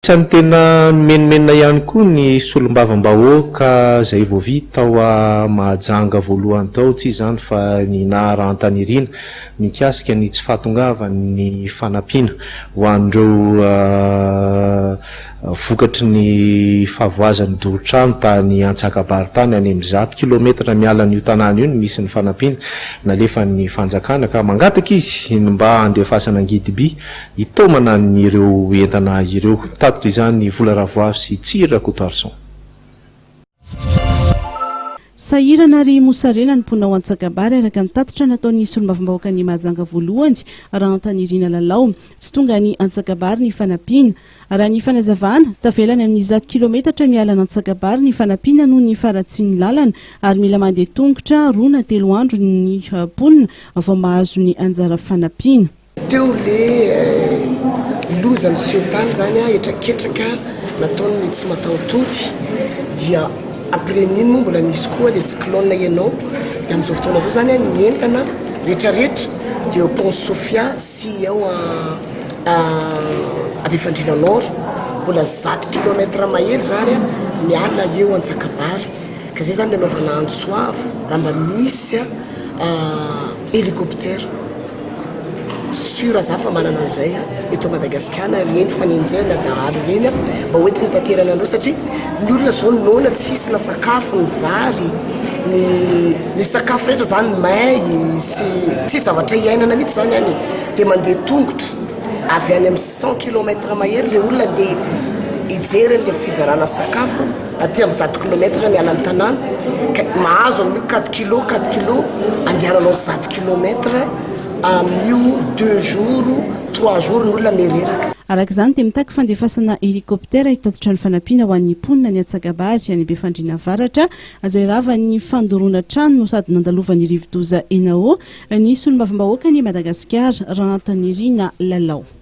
Anisan'ny tena nimenomenona ihany koa ny solombavambahoaka izay voavidy tao Mahajanga voalohany tao, tsy iza izany fa ny Naharantanirina, mikasika ny tsy fahatongavan'ny fanampiana ho an'ireo vokatry ny fahavoazan'ny doro-trano tany Antsakabary tany, any amin'ny 100 kilometatra miala an'io tanàna io no misy ny fanampiana nalefan'ny fanjakana ka mangataka izy ny mba handefasana angidim-by hitaomana an'ireo entana ireo. Mitatitra izany Vola Ravoavy sy Tsiry Rakotoarison. Sahirana ary mosarena ny mponina ao Antsakabary araka ny tatitra nataon'ny solombavambahoakan'i Mahajanga voalohany, Rahantanirina Lalao. Tsy tonga any Antsakabary ny fanampiana. Raha ny fanazavana, tavela any amin'ny 100 kilometatra miala an'Antsakabary ny fanampiana noho ny faharatsian'ny lalana ary mila mandeha tongotra roa na telo andro ny mponina vao mahazo ny anjara fanampiana. Teo le loza niseho tany zany a, hetraketraka nataon'ny tsy mataho-tody dia après n'iny moa mbola nisy koa le cyclone ianao dia amin'izao fotoana izao zany a ny entana retraretra dia eo pont Sofia sy ao Befandriana Nord mbola 100 kilomètre mahery zany a miala eo Antsakabary ka zay zany nanaovana antso avo raha mba misy a hélicoptère. Sûr za fa manana an'izay eto Madagasikara ireny fanenjehana dahalo ireny mba ho entina hitaterana an'ireo satria ny olona zao noana tsisy na sakafo ny vary ny ny sakafo rehetra zany may sy tsisy zavatra iainana mihitsy zany any dia mandeha tongotra avy any amin'ny cent kilomètre mahery le olona andeha hijery an'le fizarana sakafo aty amin'ny 100 kilomètre miala ny tanàna ka mahazo amin'io 4 kilo 4 kilo andehananao 100 kilomètre amin'io 2 jours 3 jours ny olona miha-reraka. Araka izany dia mitaky fandefasana hélicoptère hitatitra ny fanampiana ho an'ny mponina any Antsakabary any Befandriana Avaratra izay ravan'ny fandoroana trano no sady nandalovan'ny rivodoza Enao ny solombavambahoakan'i Madagasikara, Rahantanirina Lalao.